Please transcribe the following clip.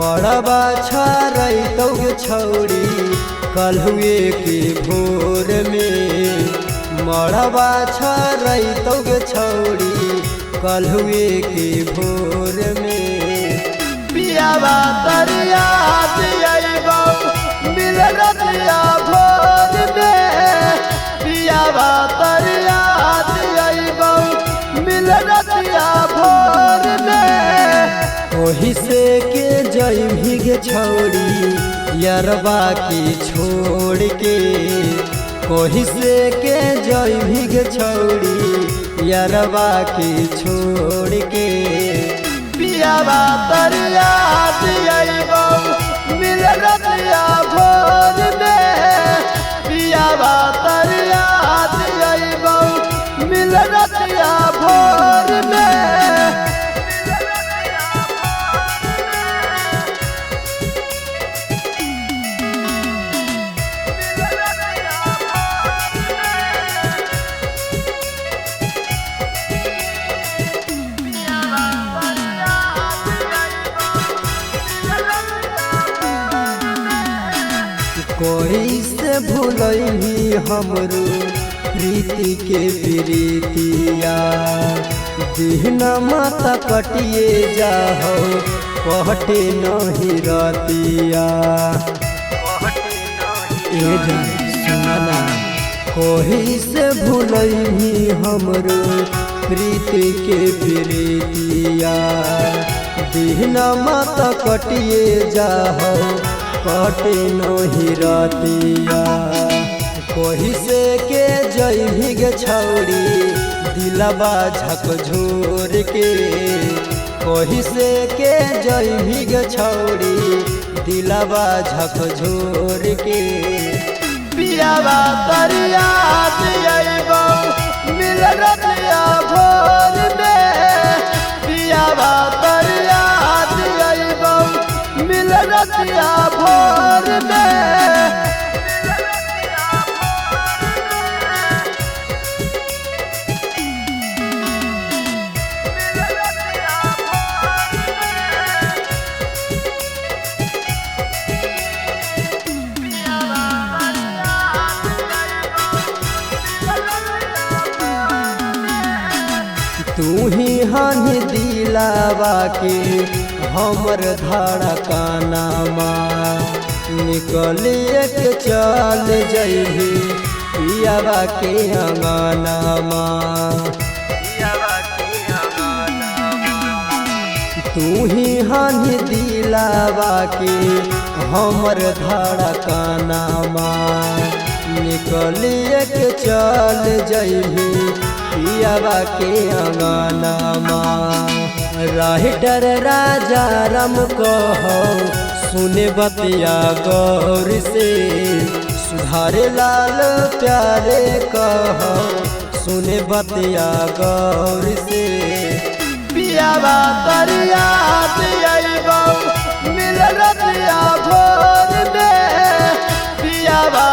मड़बा छरैतौ गे छौड़ी कल्हुए के भोर में। मड़बा छरैतौ गे छौड़ी कल्हुए के भोर में। पियावा तरिया दियैबौ मिल रतिया भोर में। पियावा तरिया दियैबौ मिल रतिया भोर में। ओही से के जइबही गे छौड़ी यरबा के छोड़ के। कोही से के जइबही गे छौड़ी यरबा के छोड़ के। पियावा तरिया दियैबौ मिल रतिया भोर में। पियावा तरिया दियैबौ मिल रतिया भोर में। कोई से भूलैली हमरो प्रीति के प्रीतिया। दिन माता कटिए जाहो कहटे नहीं रतिया। ए जान सुनना। कोई से भूलैली हमरो प्रीति के प्रीतिया। दिन माता कटिए जाहो कटे नहीं रतिया। कोही से के जइबही गे छौड़ी दिलबा झकझोर के। कोही से के जइबही गे छौड़ी दिलबा झकझोर के। पियावा तरिया दियैबौ मिल रतिया भोर में। पियावा तरिया दियैबौ मिल रतिया भोर में। तू ही हानि दिलावा के हमर धड़कनामा। निकलिए के चल जइबही पियावा के अंगनामा। तू ही हानि दिलावा के हमर धड़कनामा। निकलिए के चल जइबही पियावा के अंगनामा। राइटर राजा राम कहो सुने बतिया गौर से। सुधारे लाल प्यारे कहो सुने बतिया गौर से। पियावा तरिया दियैबौ मिल रतिया भोर में। पियावा